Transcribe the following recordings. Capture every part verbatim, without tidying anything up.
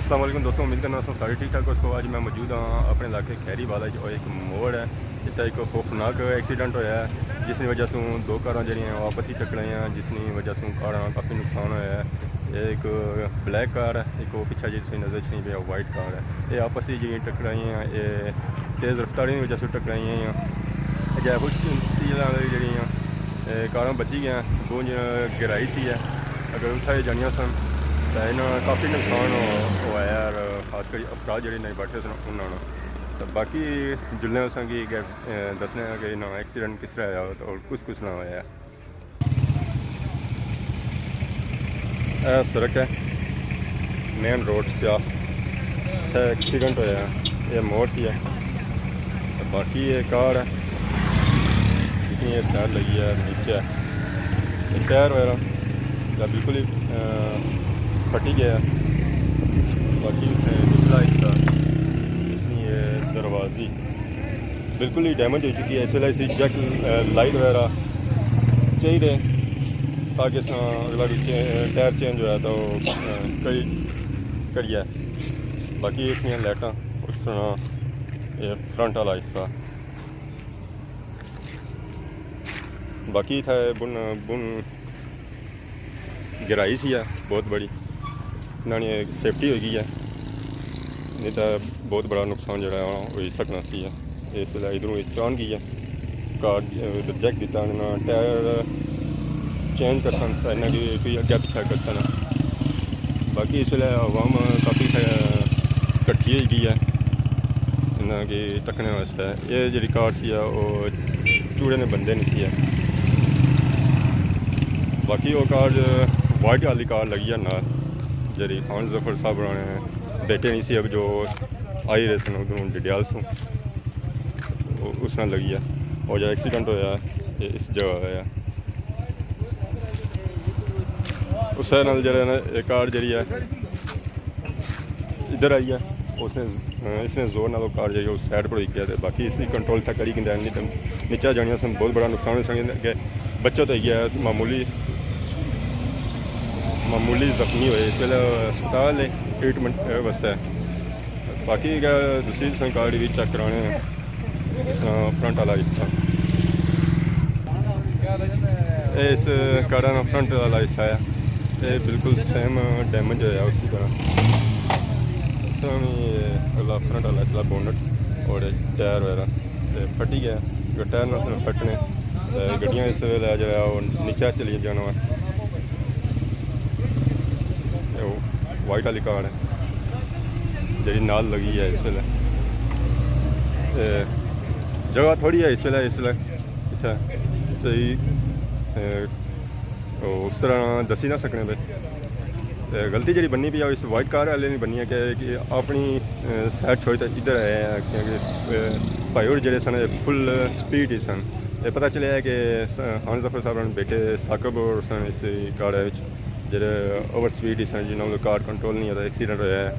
السلام علیکم دوستو، امید کرنا سو سارے ٹھیک ٹھاک ہوسو۔ اج میں موجود ہاں اپنے علاقے کھیری والا، جو ایک موڑ ہے، اتھا ایک خوفناک ایکسیڈنٹ ہویا ہے، جس کی وجہ سے دو کاراں جیہڑیاں آپس ہی ٹکرائیاں، جس کی وجہ سے کاراں کافی نقصان ہویا ہے۔ ایک بلیک کار ہے، ایک وہ پچھا جی تسی نظر اچھنی پئی وائٹ کار ہے۔ یہ آپس ہی جیہڑیاں ٹکرائیاں، یہ تیز رفتاری کی وجہ سے ٹکرائیاں ہیں۔ اجے خوش قسمتی نال جیہڑیاں، اے، کاراں بچی گئیاں، بہت گہرائی سی ہے۔ اگر اتھا یہ جانیاں سن تو انہاں کافی نقصان ہو-، ہوا ہے، اور خاص کر افراد جیہڑے نہیں بیٹھے سن انہاں نوں۔ تو باقی جلنے اساں کی اگے، اے، دسنے آں کہ انہاں ایکسیڈنٹ کس طرح ہویا اور کس کس نال ہویا ہے۔ اے سڑک ہے، مین روڈ سیاہ، اتھے ایکسیڈنٹ ہویا ہے، یہ موڑ سی ہے۔ تے باقی یہ کار ہے، جس کی یہ سائڈ لگی ہے نیچے، یہ ٹائر وغیرہ تے بالکل ہی، آ، پھٹی گیا ہے۔ باقی اس نے نچلا حصہ، اس کی یہ دروازی بالکل ہی ڈیمیج ہو چکی ہے۔ اس ویلے اسی چیک، آ، لائٹ وغیرہ چاہیے تاکہ اس نا اگلا بھی چے-، ٹائر چینج ہویا تو، آ، کری، کریے۔ باقی اس نیاں لائٹاں، اس طرح یہ فرنٹ والا حصہ۔ باقی اتھے بن، بن گہرائی سی ہے بہت بڑی، انہاں نی سیفٹی ہوئی گئی ہے، نہیں تو بہت بڑا نقصان جڑا ہے ہوئی سکنا سی ہے۔ اس ویلے ادھروں اچان کی ہے، کار ریجیکٹ دیتا انہاں، ٹائر چینج کرسن تو انہاں کی کوئی اگے پچھے کرسن۔ باقی اس ویلے عوام کافی کٹھی ہوئی گئی ہے انہاں کی تکنے واسطے۔ یہ جیہڑی کار سی ہے، وہ چوڑے نے بندے نہیں سی ہے۔ باقی وہ کار وائٹ والی کار لگی ہے نال، جیہڑی خان ظفر صاحب ہوراں نے بیٹے نہیں سی، اب جو آئی رہے سن ادھروں ڈڈیال سوں، وہ اس نال لگی ہے۔ اور جو ایکسیڈنٹ ہویا ہے، یہ اس جگہ ہویا ہے۔ اس نال جیہڑا نا، یہ کار جیہڑی ہے، ادھر آئی ہے، اس نے، اس نے زور نال وہ کار جیہڑی اس سائیڈ پر ہوئی گیا، تے باقی اس کی کنٹرول تک کری گندا ہے، نہیں تے نیچے جانیاں سن بہت بڑا نقصان ہو سکتا ہے۔ بچت ہوئی ہے، معمولی، معمولی زخمی ہوئے، اس ویلے ہسپتال ہے ٹریٹمنٹ واسطے۔ باقی اگے دوسری سن کار بھی چیک کرانے ہیں۔ اس طرح فرنٹ والا حصہ، اے اس کارا نا فرنٹ والا حصہ ہے، اے بالکل سیم ڈیمیج ہویا اسی طرح۔ اس طرح بھی اے اگلا فرنٹ والا حصہ، بونٹ اور ٹائر وغیرہ تے پھٹی گیا۔ جو ٹائر نہ پھٹنے تے گڈیاں اس ویلے جڑا وہ نیچے چلی جانا۔ اے وائٹ والی کار ہے جڑی نال لگی ہے اس ویلے۔ تے جگہ تھوڑی ہے اس ویلے، اس ویلے اتھے صحیح، اے، او اس طرح دسی نہ سکنے پے۔ تے غلطی جڑی بنی پئی ہے، اس وائٹ کار والے نے بنی ہے کہ، کہ اپنی، اے، سائیڈ چھوڑی تے ادھر آئے ہیں، کیونکہ، اے، بھائی ہور جڑے سن، فل سپیڈ ہی سن۔ تے پتہ چلیا ہے کہ خان ظفر صاحب نے بیٹے ثاقب ہور سن اس کار وچ۔ جڑے اوور سپیڈ ہی سن، جنہاں کول کار کنٹرول نہیں ہوتا، ایکسیڈنٹ ہویا ہے۔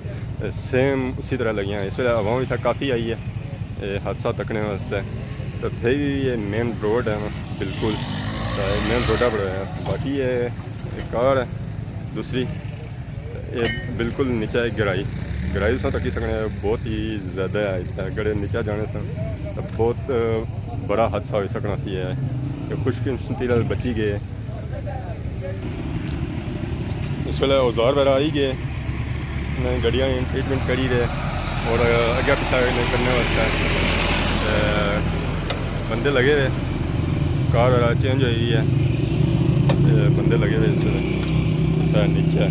سیم اسی طرح لگیاں۔ اس ویلے عوام اتھا کافی آئی ہے، اے حادثہ تکنے واسطے۔ تو پھر بھی یہ مین روڈ ہے نا، بالکل۔ تو یہ مین روڈا پر ہویا ہے۔ باقی یہ ایک کار ہے دوسری، یہ بالکل نیچے ہے گہرائی۔ گہرائی تساں تکی سکنے ہو، بہت ہی زیادہ ہے اتھا۔ اگر نیچے جانے سن تو بہت بڑا حادثہ ہو سکنا سی ہے۔ یہ خوش قسمتی نال بچی گئے۔ اس ویلے اوزار وغیرہ آئی گئے، انہیں گڈیاں ٹریٹمنٹ کری رہے اور اگے پچھا کرنے واسطے، تے بندے لگے ہوئے، کار وغیرہ چینج ہوئی ہے، تے بندے لگے ہوئے اس ویلے، شاید نیچے۔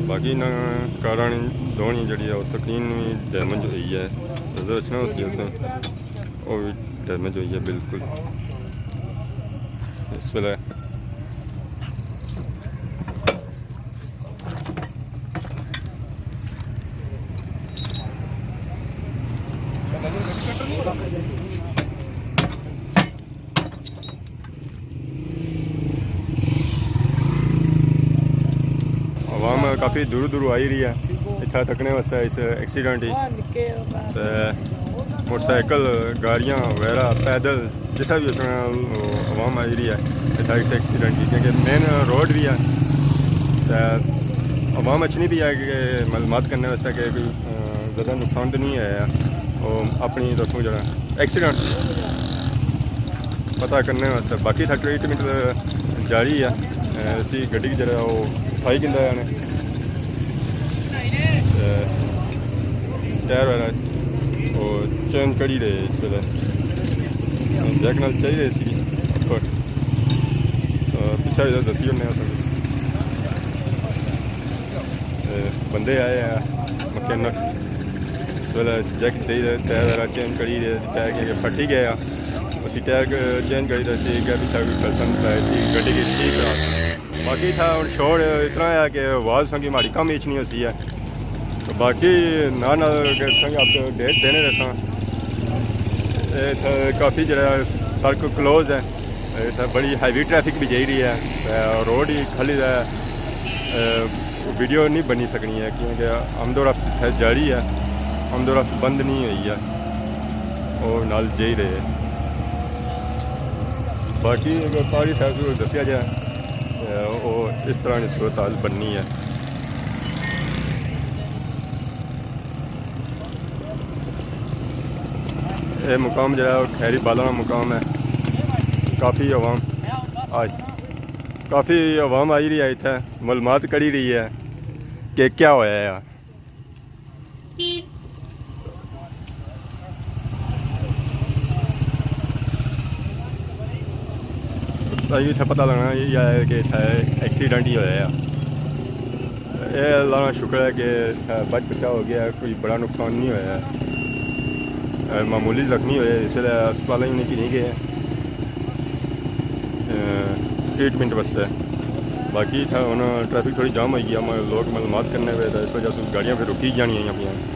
باقی انہاں کاراں نی دونی جڑی ہے، وہ سکرین بھی ڈیمیج ہوئی ہے، نظر اچھنا اسی اساں۔ وہ بھی ڈیمیج ہوئی ہے بالکل۔ اس ویلے عوام کافی دوروں دوروں آئی رہی ہے اتھا تکنے واسطے اس ایکسیڈنٹ ہی۔ تے موٹر سائیکل، گاڑیاں وغیرہ، پیدل، جسا بھی اس طرح عوام آئی رہی ہے اتھا اس ایکسیڈنٹ ہی، کیونکہ مین روڈ بھی ہے۔ تے عوام اچھنی پئی ہے کہ معلومات کرنے واسطے کہ کوئی، آ، زیادہ نقصان تو نہیں ہویا ہے۔ وہ اپنی طرفوں جڑا ایکسیڈنٹ پتہ کرنے واسطے، باقی تھا ٹریٹمنٹ جاری ہے۔ آ، اسی گڈی جڑا وہ اٹھائی گندا ہے نے۔ آ، ٹائر وغیرہ وہ چینج کری رہے اس ویلے۔ جیک نال چاہیے سی اپر۔ سو، پچھا بھی دسی ہونے ہیں سب۔ اے، بندے آئے ہیں، مکینک۔ اس ویلے جیک دے دے، ٹائر وغیرہ چینج کری دے، ٹائر کے پھٹی گیا۔ اسی ٹائر چینج کری دے، اسی اگے پچھا کوئی پسند پائے سی، گڈی کی ٹھیک کرا۔ باقی تھا ہن شور اتنا ہے کہ آواز سنگی ماڑی کم اچھنی ہوسی ہے۔ تو باقی نال نال کہ سنگی اپ ڈیٹ دینے رہساں۔ اے اتھے کافی جڑا سڑک کلوز ہے۔ اتھے بڑی ہیوی ٹریفک بھی جائی رہی ہے۔ تے روڈ ہی کھلی ہے۔ اے، ویڈیو نہیں بنی سکنی ہے کیونکہ آمد و رفت اتھے جاری ہے، آمد و رفت بند نہیں ہوئی ہے، وہ نال جائی رہے۔ باقی اگر پہاڑی سائڈ تو دسیا جائے، اے، وہ اس طرح کی صورت حال بننی ہے۔ اے مقام جڑا ہے، وہ کھیری بالاں نا مقام ہے۔ کافی عوام آج، کافی عوام آئی رہی ہے اتھے، معلومات کری رہی ہے کہ کیا ہویا ہے۔ تائیں اتھے پتہ لگنا یہ ہے کہ اتھے ایکسیڈنٹ ہی ہویا ہے۔ اے اللہ نا شکر ہے کہ اتھے بچ بچا ہو گیا ہے، کوئی بڑا نقصان نہیں ہویا ہے۔ اے معمولی زخمی ہوئے، اس ویلے ہسپتال ہی نہیں گھنی گئے، اے، ٹریٹمنٹ واسطے۔ باقی اتھے ہن ٹریفک تھوڑی جام ہوئی گیا، مگر لوگ معلومات کرنے پے، تو اس وجہ سے گاڑیاں پھر رکی جانیاں پیاں۔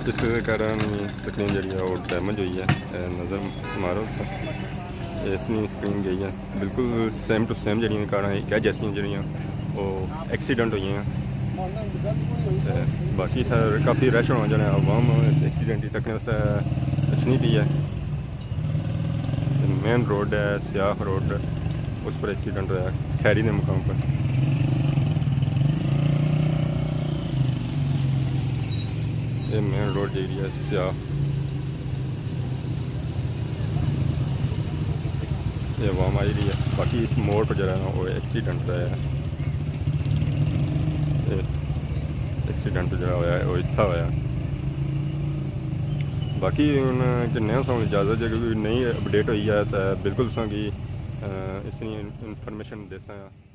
اس کارن سکرین جیڑی ہے وہ ڈیمیج ہوئی ہے۔ اے نظر مارو، اس نی سکرین گئی ہے۔ بالکل سیم ٹو سیم جیڑیاں کاراں ایک ہے جیسیاں جیڑیاں وہ ایکسیڈنٹ ہوئی ہیں۔ تے باقی اتھے کافی رش ہونا جانا، عوام ایکسیڈنٹ ہی تکنے واسطے اچھنی پئی ہے۔ مین روڈ ہے، سیاخ روڈ، اس پر ایکسیڈنٹ ہویا کھیری دے مقام پر۔ یہ مین روڈ جائی رہی ہے سیاخ۔ یہ عوام آئی رہی ہے، باقی اس موڑ پر جڑا ہے نا، وہ ایکسیڈنٹ ہویا ہے۔ یہ ایکسیڈنٹ جڑا ہویا ہے، وہ اتھا ہویا۔ باقی ہن کنے سوں اجازت، جے کوئی نئی اپڈیٹ ہوئی ہے تو بالکل تساں کی، آ، اس نی انفارمیشن دیساں۔